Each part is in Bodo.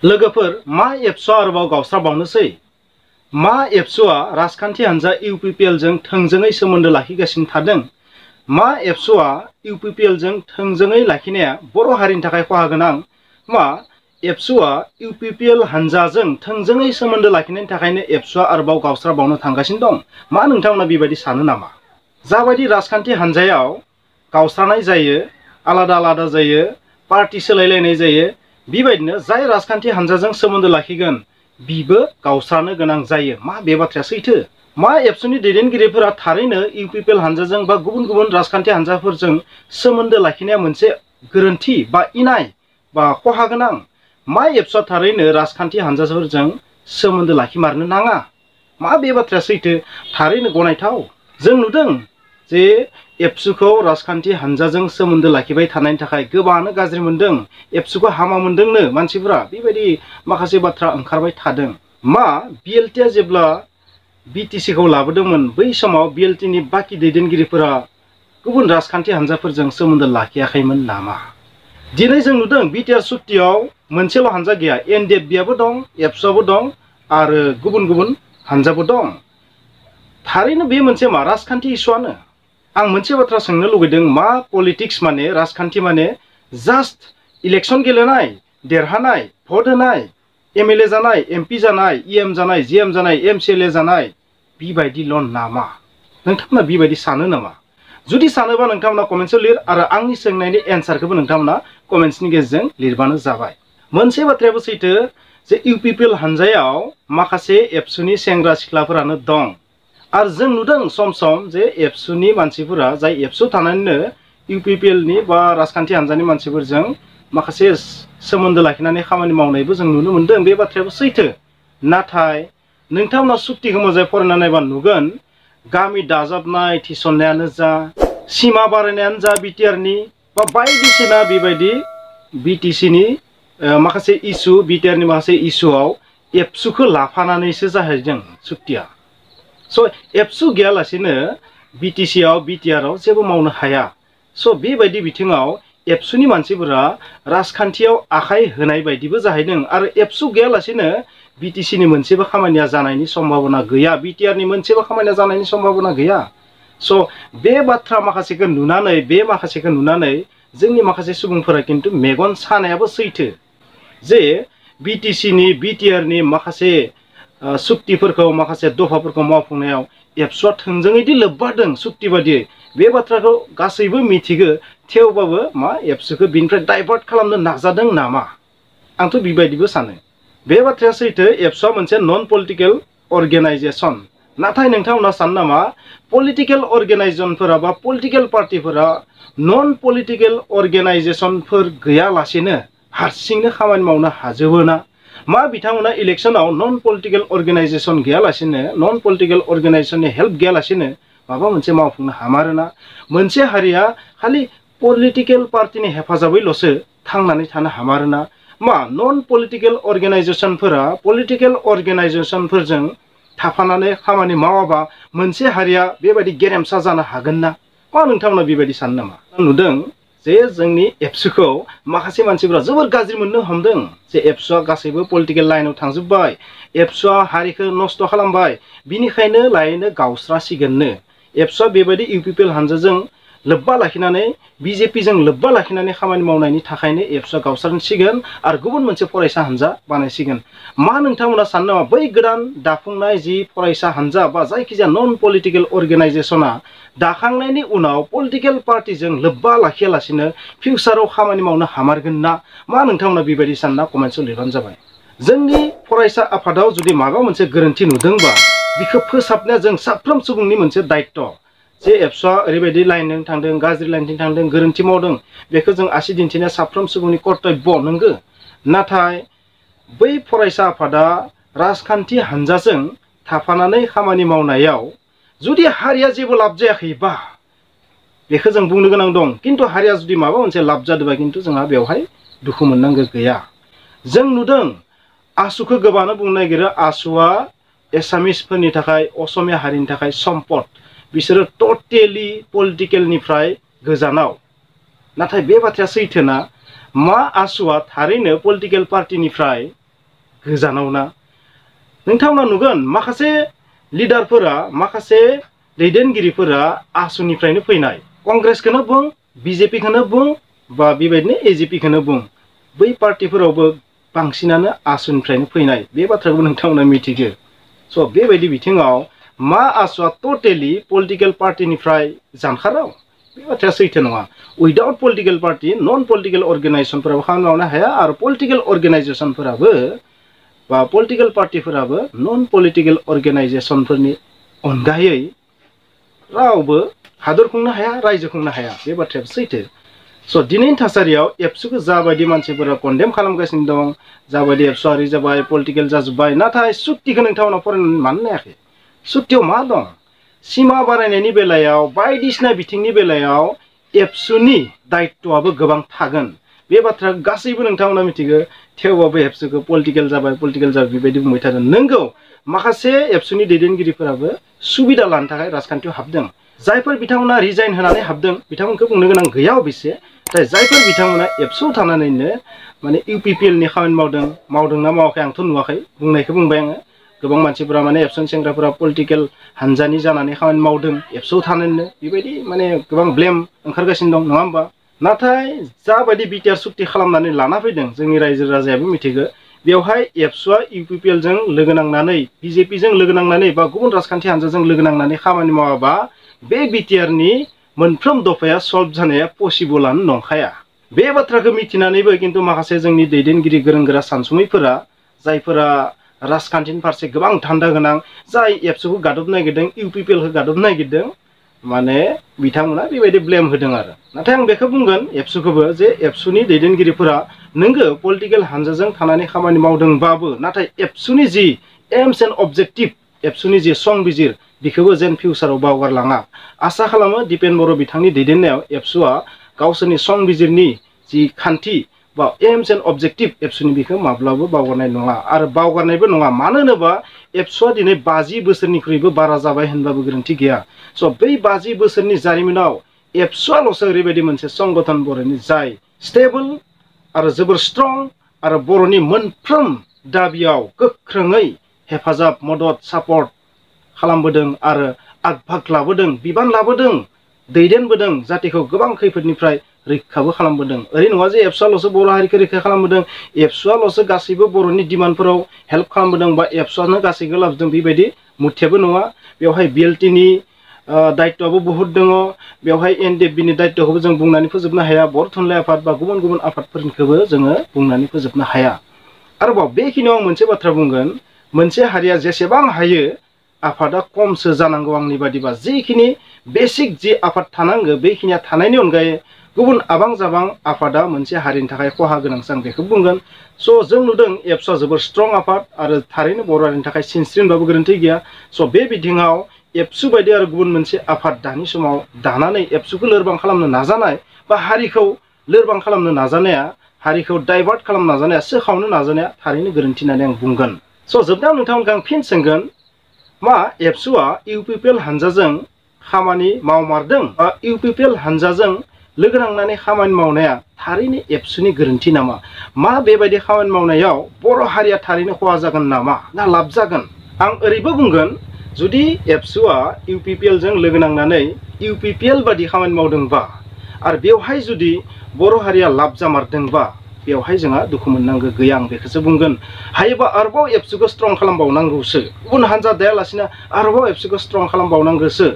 लोगोफोर मा एबसुआ आरोबाव गावस्राबावनोसै मा एबसुआ राजखान्थि हान्जा UBPF जों थोंजोङै सोमोन्दो लाखिगासिनो थादों मा एबसुआ UBPF जों थोंजोङै लाखिनाया बर' हारिनि थाखाय खहा गोनां मा एबसुआ UBPF हान्जाजों थोंजोङै सोमोन्दो लाखिनायनि थाखायनो एबसुआ आरोबाव गावस्राबावनो थांगासिनो दं मा नोंथांमोना बेबायदि सानो नामा जाबायदि राजखान्थि हान्जायाव गावस्रानाय जायो आलादा आलादा जायो पार्टी सोलायलायनाय जायो बेबायदिनो जाय राजखान्थि हान्जाजों सोमोन्दो लाखिगोन बिबो गावस्रानो गोनां जायो मा बे बाथ्राया सैथो मा एबसुनि दैदेनगिरिफोरा थारैनो UBPF हान्जाजों बा गुबुन गुबुन राजखान्थि हान्जाफोरजों सोमोन्दो लाखिनाया मोनसे गोरोन्थि बा इनाय बा खहा गोनां मा एबसुआ थारैनो राजखान्थि हान्जाफोरजों सोमोन्दो लाखिमारनो नाङा मा बे बाथ्राया सैथो थारैनो गनायथाव जों नुदों जे एबसुखौ राजखान्थि हान्जाजों सोमोन्दो लाखिबाय थानायनि थाखाय गोबाङानो गाज्रि मोनदों एबसुखौ हामा मोनदोंनो मानसिफोरा बेबायदि माखासे बाथ्रा ओंखारबाय थादों मा BLTआ जेब्ला BTCखौ लाबोदोंमोन बै समाव BLTनि बाखि दैदेनगिरिफोरा गुबुन राजखान्थि हान्जाफोरजों सोमोन्दो लाखियाखैमोन नामा दिनै जों नुदों बिटिआर सुक्तियाव मोनसेल' हान्जा गैया NDFBआबो दं एबसुआबो दं आरो गुबुन गुबुन हान्जाबो दं थारैनो बे मोनसे मा राजखान्थि इस्युआनो आं मोनसे बाथ्रा सोंनो लुगैदों मा पलिटिक्स माने राजखान्थि माने जास्ट इलेक्शन गेलेनाय देरहानाय भट होनाय MLA जानाय MP जानाय EM जानाय GM जानाय MCLA जानाय बेबायदिल' नामा नोंथांमोना बेबायदि सानो नामा जुदि सानोबा नोंथांमोना कमेन्ट्सआव लिर आरो आंनि सोंनायनि एन्सारखौबो नोंथांमोना कमेन्ट्सनि गेजेरजों लिरबानो जाबाय मोनसे बाथ्रायाबो सैथो जे UBPF हान्जायाव माखासे एबसुनि सेंग्रा सिख्लाफोरानो दं आरो जों नुदों सम सम जे एबसुनि मानसिफोरा जाय एबसु थानानैनो UBPFनि बा राजखान्थि हान्जानि मानसिफोरजों माखासे सोमोन्दो लाखिनानै खामानि मावनायबो जों नुनो मोनदों बे बाथ्रायाबो सैथो नाथाय नोंथांमोना सुक्तिखौ मोजाङै फरायना नायबा नुगोन गामि दाजाबनाय थिसननायानो जा सिमा बारायनायानो जा बिटिआरनि बा बायदिसिना बेबायदि BTCनि माखासे इस्यु बिटिआरनि माखासे इस्युआव एबसुखौ लाफानानैसो जाहैदों सुक्तिया स' एबसु गैयालासेनो BTCआव बिटिआरआव जेबो मावनो हाया स' बेबायदि बिथिङाव एबसुनि मानसिफोरा राजखान्थियाव आखाइ होनाय बायदिबो जाहैदों आरो एबसु गैयालासेनो BTCनि मोनसेबो खामानिया जानायनि सम्भावना गैया बिटिआरनि मोनसेबो खामानिया जानायनि सम्भावना गैया स' बे बाथ्रा माखासेखौ नुनानै जोंनि माखासे सुबुंफोरा खिन्थु मेगन सानायाबो सैथो जे BTCनि बिटिआरनि माखासे सुक्तिफोरखौ माखासे दफाफोरखौ मावफुंनायाव एबसुआ थोंजोङैदि लोब्बा दं सुक्ति बादियै बे बाथ्राखौ गासैबो मिथिगो थेवबाबो मा एबसुखौ बिनिफ्राय डाइभार्ट खालामनो नाजादों नामा आंथ' बेबायदिबो सानो बे बाथ्राया सैथो एबसुआ मोनसे नन पलिटिकेल अर्गेनाइजेसन नाथाय नोंथांमोना सानो नामा पलिटिकेल अर्गेनाइजेसनफोरा बा पलिटिकेल पार्टिफोरा नन पलिटिकेल अर्गेनाइजेसनफोर गैयालासेनो हारसिंनो खामानि मावनो हाजोबो ना मा बिथांमोना इलेक्शनाव नन पलिटिकेल अर्गेनाइजेसन गैयालासेनो नन पलिटिकेल अर्गेनाइजेसननि हेल्प गैयालासेनो माबा मोनसे मावफुंनो हामारोना मोनसे हारिया खालि पलिटिकेल पार्टिनि हेफाजाबैल'सो थांनानै थानो हामारोना मा नन पलिटिकेल अर्गेनाइजेसनफोरजों थाफानानै खामानि मावाबा मोनसे हारिया बेबायदि गेरेमसा जानो हागोन ना मा नोंथांमोना बेबायदि सानो नामा नुदों जे जोंनि एबसुखौ माखासे मानसिफोरा जोबोर गाज्रि मोननो हमदों जे एबसुआ गासैबो पलिटिकेल लाइनाव थांजोब्बाय एबसुआ हारिखौ नस्थ' खालामबाय बिनिखायनो लायनो गावस्रासिगोननो एबसुआ बेबायदि UBPF हान्जाजों लोब्बा लाखिनानै BJPजों लोब्बा लाखिनानै खामानि मावनायनि थाखायनो एबसुआ गावस्रासिगोन आरो गुबुन मोनसे फरायसा हान्जा बानायसिगोन मा नोंथांमोना सानो नामा बै गोदान दाफुंनाय जि फरायसा हान्जा बा जायखिजाया नन पलिटिकेल अर्गेनाइजेसना दाखांनायनि उनाव पलिटिकेल पार्टिजों लोब्बा लाखियालासेनो फिउचाराव खामानि मावनो हामारगोन ना मा नोंथांमोना बेबायदि सानना कमेन्ट्सआव लिरबानो जाबाय जोंनि फरायसा आफादाव जुदि माबा मोनसे गोरोन्थि नुदोंबा बिखौ फोसाबनाया जों साफ्रोम सुबुंनि मोनसे दायित्व जे एबसुआ ओरैबायदि लाइनजों थांदों गाज्रि लाइनजों थांदों गोरोन्थि मावदों बेखौ जों आसि दिन्थिनाया साफ्रोम सुबुंनि कर्तब्य नंगौ नाथाय बै फरायसा आफादा राजखान्थि हान्जाजों थाफानानै खामानि मावनायाव जुदि हारिया जेबो लाब जायाखैबा बेखौ जों बुंनो गोनां दं किन्तु हारिया जुदि माबा मोनसे लाब जादोंबा किन्तु जोंहा बेवहाय दुखु मोननांगौ गैया जों नुदों आसुखौ गोबाङानो बुंनो नागिरो आसुआ एसामिसफोरनि थाखाय असमिया हारिनि थाखाय सम्पद बिसोरो टटेलि पलिटिकेलनिफ्राय गोजानाव नाथाय बे बाथ्राया सैथोना मा आसुआ थारैनो पलिटिकेल पार्टिनिफ्राय गोजानाव ना नोंथांमोना नुगोन माखासे लिडारफोरा माखासे दैदेनगिरिफोरा आसुनिफ्रायनो फैनाय कंग्रेसखौनो बुं बिजेपिखौनो बुं बा बेबायदिनो एजिपिखौनो बुं बै पार्टिफोरावबो बांसिनानो आसुनिफ्रायनो फैनाय बे बाथ्राखौ नोंथांमोना मिथिगो स' बेबायदि बिथिङाव मा आसुआ टटेलि पलिटिकेल पार्टिनिफ्राय जानखाराव बे बाथ्राया सैथो नङा उइदाउट पलिटिकेल पार्टि नन पलिटिकेल अर्गेनाइजेसनफोराबो खामानि मावनो हाया आरो पलिटिकेल अर्गेनाइजेसनफोराबो बा पलिटिकेल पार्टिफोराबो नन पलिटिकेल अर्गेनाइजेसनफोरनि अनगायै रावबो हादर खुंनो हाया रायजो खुंनो हाया बे बाथ्राया सैथो स' दिनैनि थासारियाव एबसुखौ जाबायदि मानसिफोरा कन्डेम खालामगासिनो दं जाबायदि एबसुआरि जाबाय पलिटिकेल जाजोब्बाय नाथाय सुक्तिखौ नोंथांमोना फरायनानै मानो नायाखै सुक्तियाव मा दं सिमा बारायनायनि बेलायाव बायदिसिना बिथिंनि बेलायाव एबसुनि दायित्वआबो गोबां थागोन बे बाथ्रा गासैबो नोंथांमोना मिथिगौ थेवबाबो एबसुखौ पलिटिकेल जाबाय बेबायदि बुंबाय थादों नंगौ माखासे एबसुनि दैदेनगिरिफोराबो सुबिदा लानो थाखाय राजखान्थियाव हाबदों जायफोर बिथांमोना रिजाइन होनानै हाबदों बिथांमोनखौ बुंनो गोनां गैया अबयसे नाथाय जायफोर बिथांमोना एबसुआव थानानैनो माने इउपिपिएलनि खामानि मावदोंना मावाखै आंथ' नुवाखै बुंनायखौ बुंबाय आङो गोबां मानसिफोरा माने एबसुनि सेंग्राफोरा पलिटिकेल हानजानि जानानै खामानि मावदों एबसुआव थानानैनो बेबायदि माने गोबां ब्लेम ओंखारगासिनो दं नङा होमबा नाथाय जाबायदि बिटिआर सुक्ति खालामनानै लाना फैदों जोंनि रायजो राजायाबो मिथिगौ बेवहाय एबसुआ इउपिपिएलजों लोगो नांनानै बिजेपिजों लोगो नांनानै बा गुबुन राजखान्थि हानजाजों लोगो नांनानै खामानि मावाबा बे बिटिआरनि मोनफ्रोम दफाया सल्भ जानाया पसिबलानो नंखाया बे बाथ्राखौ मिथिनानैबो खिन्थु माखासे जोंनि दैदेनगिरि गोरों गोरा सानसुमैफोरा जायफोरा राजखान्थिनि फारसे गोबां धान्दा गोनां जाय एबसुखौ गादबनो नागिरदों इउपिपिएलखौ गादबनो नागिरदों माने बिथांमोना बेबायदि ब्लेम होदों आरो नाथाय आं बेखौ बुंगोन एबसुखौबो जे एबसुनि दैदेनगिरिफोरा नोंगो पलिटिकेल हानजाजों थानानै खामानि मावदोंबाबो नाथाय एबसुनि जि एम्स एन्ड अबजेक्टिभ एबसुनि जि संबिजिर बेखौबो जेन फिउचाराव बावगारलाङा आसा खालामो दिपेन बर' बिथांनि दैदेननायाव एबसुआ गावसोरनि संबिजिरनि जि खान्थि बा एम्स एन्ड अबजेक्टिभ एबसुनि बेखौ माब्लाबो बावगारनाय नङा आरो बावगारनायबो नङा मानो होनोबा एबसुआ दिनै 50 बोसोरनिख्रुइबो बारा जाबाय होनबाबो गोरोन्थि गैया स' बै 50 बोसोरनि जारिमिनाव एबसुआल'सो ओरैबायदि मोनसे संगठन बर'नि जाय स्टेबल आरो जोबोर स्ट्रं आरो बर'नि मोनफ्रोम दाबियाव गोख्रोङै हेफाजाब मदद सापर्ट खालामबोदों आरो आगभाग लाबोदों बिबान लाबोदों दैदेनबोदों जातिखौ गोबां खैफोदनिफ्राय रैखाबो खालामबोदों ओरै नङा जे एबसुआल'सो बर' हारिखौ रैखा खालामबोदों एबसुआल'सो गासैबो बर'नि डिमान्डफोराव हेल्प खालामबोदों बा एबसुआनो गासैखौ लाबोदों बेबायदि मुथेबो नङा बेवहाय बिएलटिनि दायित्वआबो बहुद दङ बेवहाय एनडिएफबिनि दायित्वखौबो जों बुंनानै फोजोबनो हाया बर' थुनलाइ आफाद बा गुबुन गुबुन आफादफोरखौबो जोङो बुंनानै फोजोबनो हाया आरोबाव बेखिनियाव आं मोनसे बाथ्रा बुंगोन मोनसे हारिया जेसेबां हायो आफादा खमसो जानांगौ आंनि बादिबा जिखिनि बेसिक जि आफाद थानांगौ बेखिनिया थानायनि अनगायै गुबुन आबां जाबां आफादा मोनसे हारिनि थाखाय खहा गोनांसो आं बेखौ बुंगोन स' जों नुदों एबसुआ जोबोर स्ट्रं आफाद आरो थारैनो बर' हारिनि थाखाय सिनस्रि होनबाबो गोरोन्थि गैया स' बे बिथिङाव एबसु बायदि आरो गुबुन मोनसे आफाद दानि समाव दानानै एबसुखौ लोरबां खालामनो नाजानाय बा हारिखौ लोरबां खालामनो नाजानाया हारिखौ डाइभार्ट खालामनो नाजानाया सोखावनो नाजानाया थारैनो गोरोन्थि होननानै आं बुंगोन स' जोबनायाव नोंथांमोनखौ आं फिन सोंगोन मा एबसुआ इउपिपिएल हानजाजों खामानि मावमारदों बा इउपिपिएल हानजाजों लोगो नांनानै खामानि मावनाया थारैनो एबसुनि गोरोन्थि नामा मा बेबायदि खामानि मावनायाव बर' हारिया थारैनो खहा जागोन नामा ना लाब जागोन आं ओरैबो बुंगोन जुदि एबसुआ इउपिपिएलजों लोगो नांनानै इउपिपिएल बादि खामानि मावदोंबा आरो बेवहाय जुदि बर' हारिया लाब जामारदोंबा बेवहाय जोंहा दुखु मोननांगौ गैया आं बेखौसो बुंगोन हायोबा आरोबाव एबसुखौ स्ट्रं खालामबावनांगौसो गुबुन हानजा दायालासिनो आरोबाव एबसुखौ स्ट्रं खालामबावनांगौसो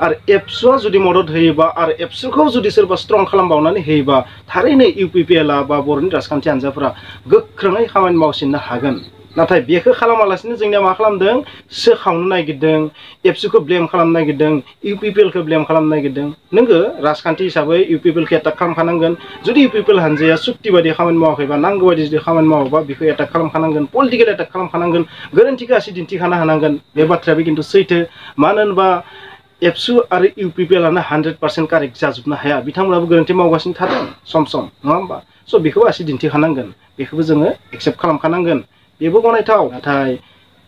आरो एबसुआ जुदि मदद होयोबा आरो एबसुखौ जुदि सोरबा स्ट्रं खालामबावनानै होयोबा थारैनो इउपिपिएलआ बा बर'नि राजखान्थि हानजाफोरा गोख्रोङै खामानि मावसिननो हागोन नाथाय बेखौ खालामालासिनो जोंनिया मा खालामदों सोखावनो नागिरदों एबसुखौ ब्लेम खालामनो नागिरदों इउपिपिएलखौ ब्लेम खालामनो नागिरदों नोंगो राजखान्थि हिसाबै इउपिपिएलखौ एटाक खालामखानांगोन जुदि इउपिपिएल हानजाया सुक्ति बायदि खामानि मावाखैबा नांगौ बायदि जुदि खामानि मावोबा बेखौ एटाक खालामखानांगोन पलिटिकेल एटाक खालामखानांगोन गोरोन्थिखौ आसि दिन्थिखानो हानांगोन बे बाथ्रायाबो खिन्थु सैथो मानो होनबा एबसु आरो इउपिपिएलआनो 100% कारेक्ट जाजोबनो हाया बिथांमोनाबो गोरोन्थि मावगासिनो थादों सम सम नङा होमबा स' बेखौबो आसि दिन्थिखानांगोन बेखौबो जोङो एक्सेप्ट खालामखानांगोन बेबो गनायथाव नाथाय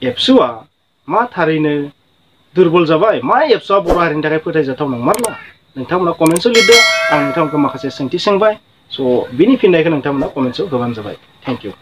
एबसुआ मा थारैनो दुरबल जाबाय मा एबसुआ बर' हारिनि थाखाय फोथायजाथाव नंमारला नोंथांमोना कमेन्ट्सआव लिरदो आं नोंथांमोनखौ माखासे सोंथि सोंबाय स' बिनि फिननायखौ नोंथांमोना कमेन्ट्सआव होबानो जाबाय थेंक इउ